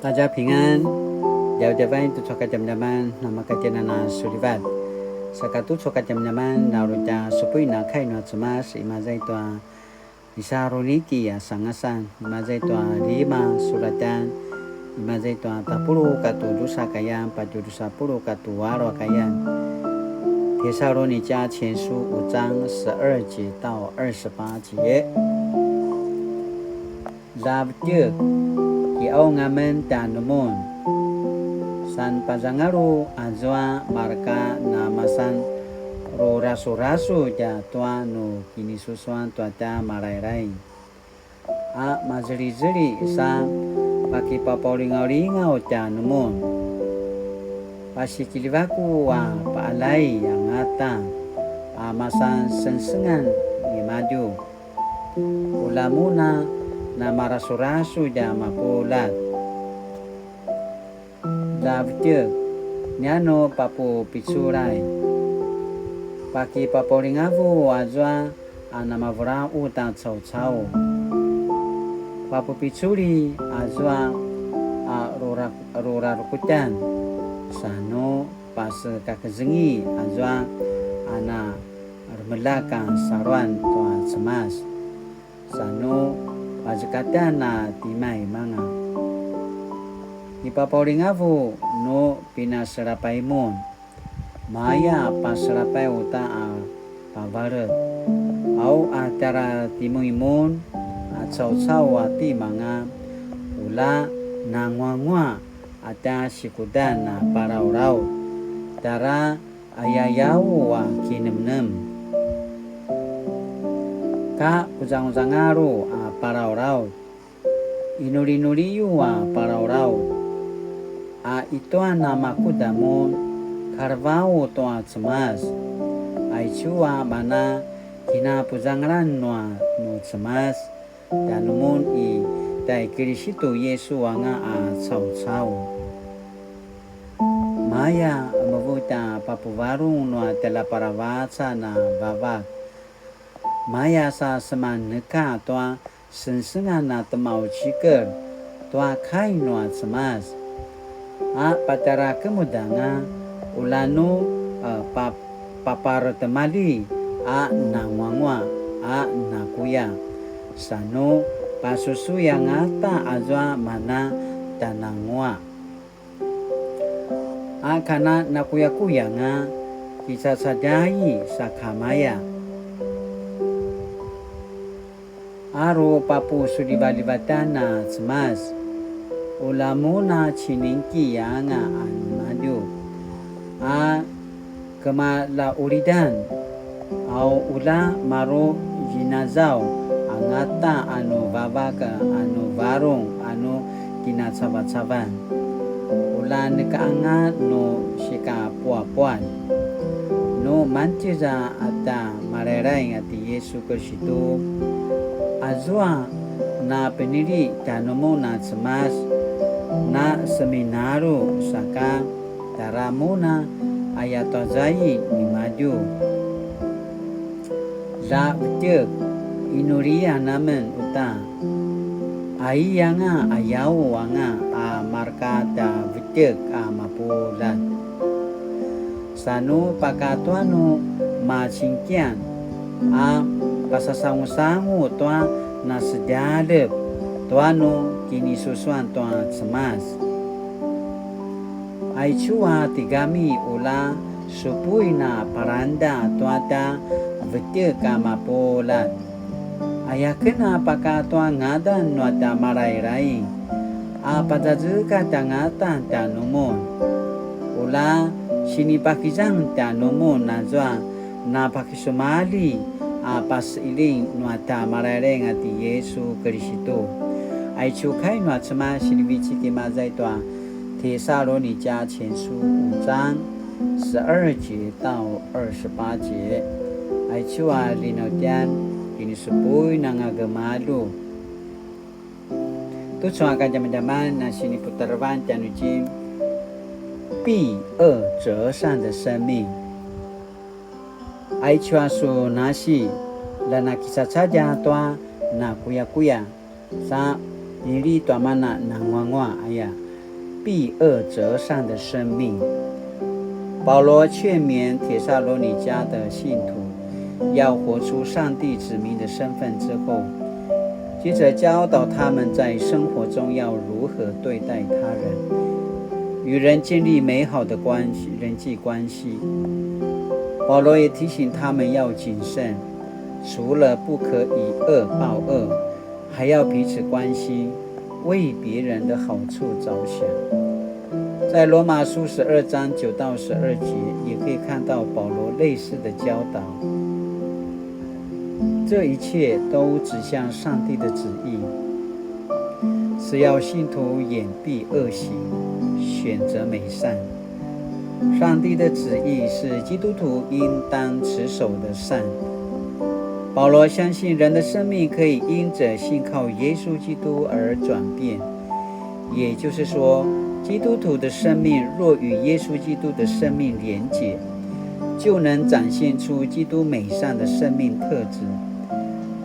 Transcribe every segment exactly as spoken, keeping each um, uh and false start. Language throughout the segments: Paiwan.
大家平安, djavadjavay tucu a kadjamadjaman namakatjenan a sulivat. Saka tucu a kadjamadjaman na uri tja supuin a kai nua Cemas, imaza i tua Tisaluniki a sangasan, imaza i tua lima sulatjan, imaza i tua tapuluq katua drusa kayan, patje drusa puluq katua alu a kayan. 帖撒罗尼迦前書五章十二节到二十八节。 Lja vetjek, kiqaung amen tjanumun. Sanpazangalu azua marka namasan rurasurasudj tua nu kinisusuan tua tja Malailai, a mazelizeli sa pakipapaulingaulingaw tjanumun. Pasikiljivaku a paqaljai angata a masan sengsengan nimadju. Ulja mun a namarasurasudj a mapuljat. Lja vetjek, nia nu papupiculay. Pakipapaulingavu azua a namavulaqut a caucau. Papupiculi azua a rura-, rurarukutjan, sa nu pasekakezengi azua a na remelak a saluan tua Cemas, sa nu pazekatan a timaimanga. Kipapaulingavu nu pinaselapay mun, maya paselapay uta a pavalet. Au a tjara timuimun a caucau a timanga, ulja nanguanguaq a tja sikudan a palaulaut, tjara ayayau a kinemnem. Ka puzanguzangalu a palaulaut, inulinuliyu a palaulaut, a itua namakuda mun, kalevau tua Cemas, aicu a mana kinapuzangalan nua nu Cemas, tjanumun i tjai Kilisitu Yisu anga a caucau. Maya qemevu tja papuvarung nua tjaljaparavacan a vavak. Maya sa semaneka tua sengsengan a temaucikel tua kai nua Cemas. A patjara kemudanga, ulja nu, a, pa-, paparetemalji a nanguanguaq a nakuya, sa nu pasusui angata azua mana tjananguaq. A kana nakuyakuyanga kicacadjai sakamaya. A ru papusulivalivatan a Cemas, ulja mun a ciningki anga a nimadju, a kemalaulidan, au ulja maru zinazaw angata a nu vavak a nu varung a nu kinacavacavan. Ulja neka anga nu sikapuapuan. Nu mantjez a tja Malailai a ti Yisu Kilisitu, azua na pinili tjanumun a Cemas, na seminalu saka tjara mun a ayatuazai nimadju. Lja vetjek, inulian amen uta. Ai anga ayau anga a marka tja vetjek a mapuljat. Sa nu pakatua nu macingkian a pasasangusangu tua nasedjalep tua nu kinisusuan tua Cemas. Aicu a tigami ulja supuin a palangda tua tja vetjek a mapuljat. Ayaken a pakatua ngadan nua tja Malailai a pazazekatj angata tjanumun. Ulja sinipakizang tjanumun azua napakisumalji a pasiling nua tja Malailai a ti Yisu Kilisitu. Aicu kai nua Cemas sinivecik imaza i tua 帖撒罗尼迦前书五章十二节到二十八节. Aicu a linautjan, kinisupui nanga gemalju. Tucu a kadjamadjaman a siniputarevan tjanuitjen, 避恶择善的生命. Aicu a su nasi, lja nakicacadja tua nakuyakuya, sa pinili tua mana nanguanguaq aya. 避惡擇善的生命。保羅勸勉帖撒罗尼迦的信徒要活出上帝子民的身份之后，接着教导他们在生活中要如何对待他人，与人建立美好的关系，人际关系。保罗也提醒他们要谨慎，除了不可以恶报恶，还要彼此关心，为别人的好处着想。在罗马书十二章九到十二节，也可以看到保罗类似的教导。这一切都指向上帝的旨意，是要信徒远避恶行，选择美善。上帝的旨意是基督徒应当持守的善。保罗相信人的生命可以因着信靠耶稣基督而转变，也就是说，基督徒的生命若与耶稣基督的生命连结，就能展现出基督美善的生命特质，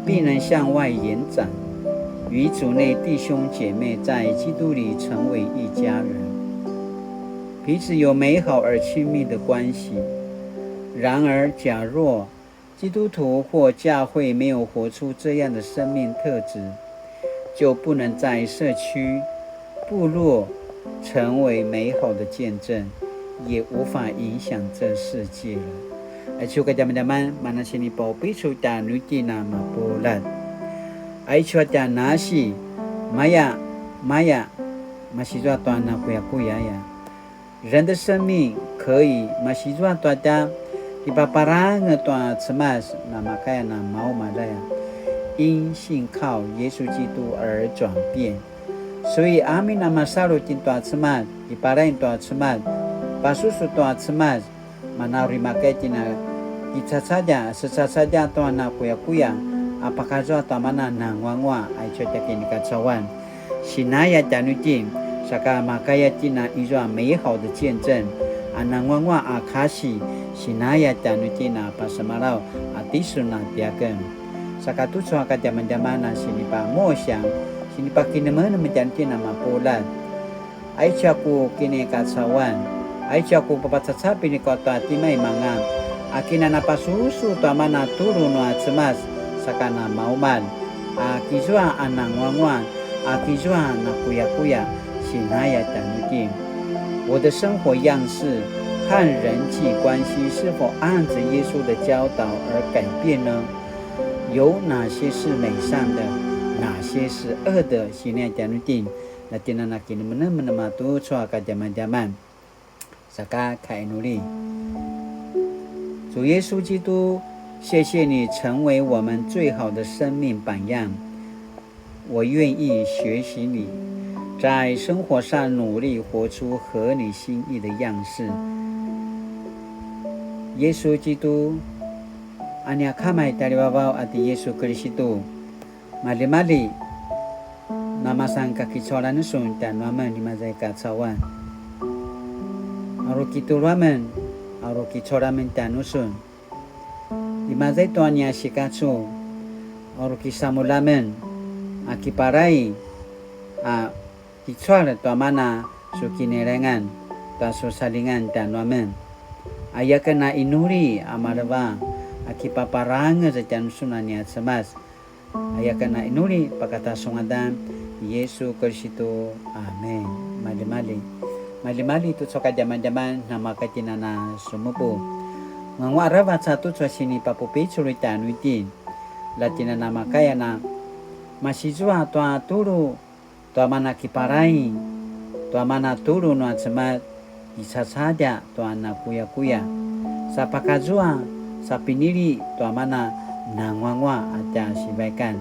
并能向外延展，与主内弟兄姐妹在基督里成为一家人，彼此有美好而亲密的关系。然而，假若基督徒或教会没有活出这样的生命特质，就不能在社区、部落成为美好的见证，也无法影响这世界了。Aicu a kadjamadjaman, mana sinipaupicul tjanuitjen a mapuljat. Aicu a tja nasi, maya, maya, masizua tua nakuyakuya aya. 人的生命可以 masizua tua tja kipaparangez tua Cemas, namakaya namaumalaya, 因信靠耶稣基督而转变。所以 amin a masalu itjen tua Cemas, kiparain tua Cemas, pasusu tua Cemas, mana uri makaya itjen a kicacadja, secacadja tua nakuyakuya, a pakazua tua mana nanguanguaq, aicu a tja kinikacauan. Sinaya tjanuitjen, saka makaya itjen a izua 美好的见证, a nanguanguaq a kasi, sinaya tjanuitjen a pasemalaw a tisun a tiaken. Saka tucu a kadjamadjaman a sinipamusiang, sinipakinemenem tjanuitjen a mapuljat. Aicu a ku kinikacauan, aicu a ku papacacapin katua timaimanga, a kinanapasusu tua mana tulu nua Cemas, saka namaumalj, a kizua a nanguanguaq, a kizua nakuyakuya, sinaya tjanuitjen. 我的生活样式和人际关系是否按着耶稣的教导而改变呢？有哪些是美善的，哪些是恶的？Sinaya tjanuitjen, na tjen a na kinemenemen a tucu a kadjamadjaman. Saka kainuli. 主耶稣基督，谢谢你成为我们最好的生命榜样。我愿意学习你，在生活上努力活出合你心意的样式。耶稣基督, a nia Kama i tjarivavaw a ti Yesu Kiristu, maljimalji, namasan kakicualan sun tjanuamen imaza i kacauan. A uri kitulu amen, a uri kicual amen tjanusun. Imaza i tua nia sikacu, a uri kisamulja amen, a kiparai, a kicual tua mana su kinilengan, tua su salingan tjanuamen. Aya ken a inuli a maleva, a kipaparangez tjanusun a nia Cemas. Aya ken a inuli pakata su ngadan Yesu Kiristu. Amen. Maljimalji. Maljimalji tucu a kadjamadjaman namakaya itjen a na sumupu. Nanguaq aravac a tucu a sinipapupicul tjanuitjen. La itjen a namakaya na masizua tua tulu, tua mana kiparai, tua mana tulu nua Cemas, kicacadja tua nakuyakuya. Sa pakazua, sa pinili tua mana nanguanguaq a tja sivaikan.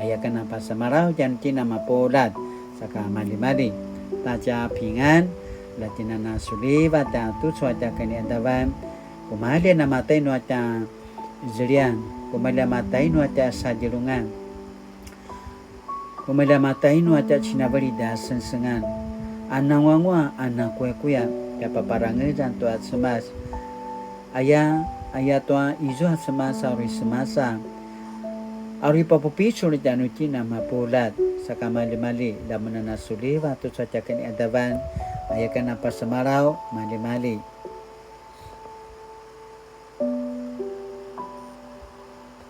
Aya ken a pasemalaw tjanuitjen a mapuljat, saka maljimalji. Tatja pingan, la itjen a na sulivat a tucu a tja kiniadavan, kumalji a na matainu a tja zelian, kumalji a matainu a tja sadjelungan. Kumalji a matainu a tja cinavelid a sengsengan, a nanguanguaq a nakuyakuya, tja paparangezan tua Cemas. Aya, aya tua izua Cemas a uri semasa, a uri papupicul tjanuitjen a mapuljat, saka maljimalji, la mun a na sulivat tucu a tja kiniadavan, aya ken a pasemalaw, maljimalji.